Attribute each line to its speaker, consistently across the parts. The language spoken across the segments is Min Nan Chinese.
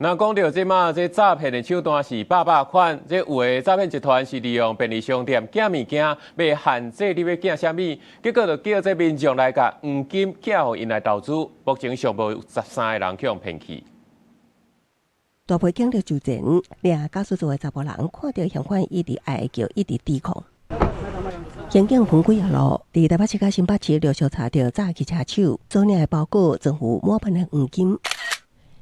Speaker 1: 那講著這馬這詐騙的手段是百百款，這有的詐騙集團是利用便利商店寄物件，欲限制你欲寄啥物，結果就叫這民眾來共黃金寄予𪜶來投資，目前上無13個人去予騙去。
Speaker 2: 大批警力駐陣，掠駕駛座的查埔人看著嫌犯一直哀叫，一直抵抗。刑警分幾仔路，佇台北市佮新北市陸續查著詐欺車手，所領的包裹裝有滿盆的黃金。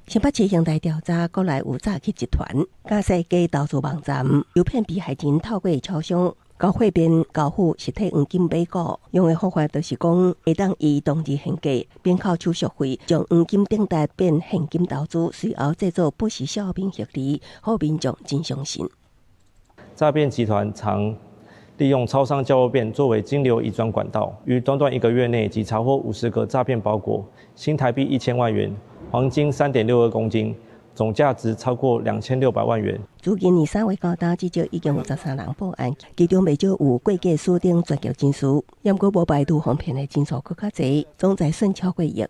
Speaker 2: 新北市刑隊調查，國內有詐欺集團，架設假投資網站，誘騙被害人透過超商交貨便交付實體黃金買股，用的方法就是講，會當以當日現價免扣手續費，將黃金頂值變現金投資，隨後製造不實小品獲利，予民眾真相信。
Speaker 3: 詐騙集團常利用超商交貨便作為金流移轉管道，於短短一個月內即查獲50個詐騙包裹，新台幣1000萬元，黃金3.62公斤，總價值超過2600萬元。
Speaker 2: 自今年3月到今，至少已經有13人報案，其中袂少有過價輸等專業人士，毋過無排除予騙的人數閣較濟，總財損超過億。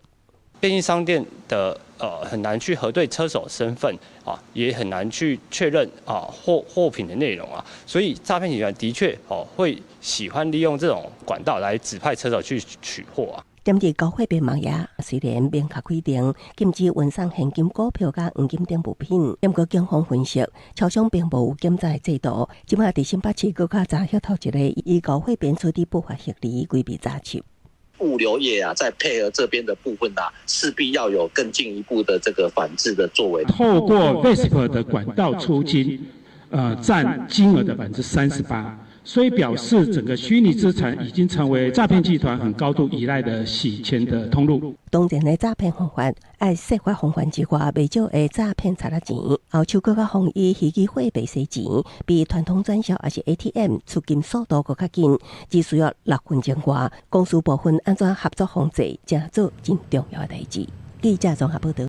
Speaker 4: 便利商店的很難去核對車手身份啊，也很難去確認啊貨品的內容啊，所以詐騙集團的確哦會喜歡利用這種管道來指派車手去取貨啊。
Speaker 2: 針對交貨便網頁，雖然明確規定禁止運送現金、股票佮黃金等物品，毋過警方分析，超商並無有檢查制度。這馬佇新北市閣較查獲頭一個以交貨便處理不法獲利規避查緝。
Speaker 5: 物流業啊，在配合這邊的部分啊，勢必要有更進一步的這個反制的作為。
Speaker 6: 透過 VASP 的管道出金，佔金額的38%。所以表示整個虛擬資產已經成為詐騙集團很高度依賴的洗錢的通路。
Speaker 2: 當前的詐騙方法，愛設法防範之外，袂少會詐騙賊仔錢，後手閣較防以虛擬貨幣洗錢，比傳統轉銷抑是 ATM 出金速度閣較緊，只需要6分鐘外。公司部分按怎合作防制，成做真重要的代誌。記者綜合報導。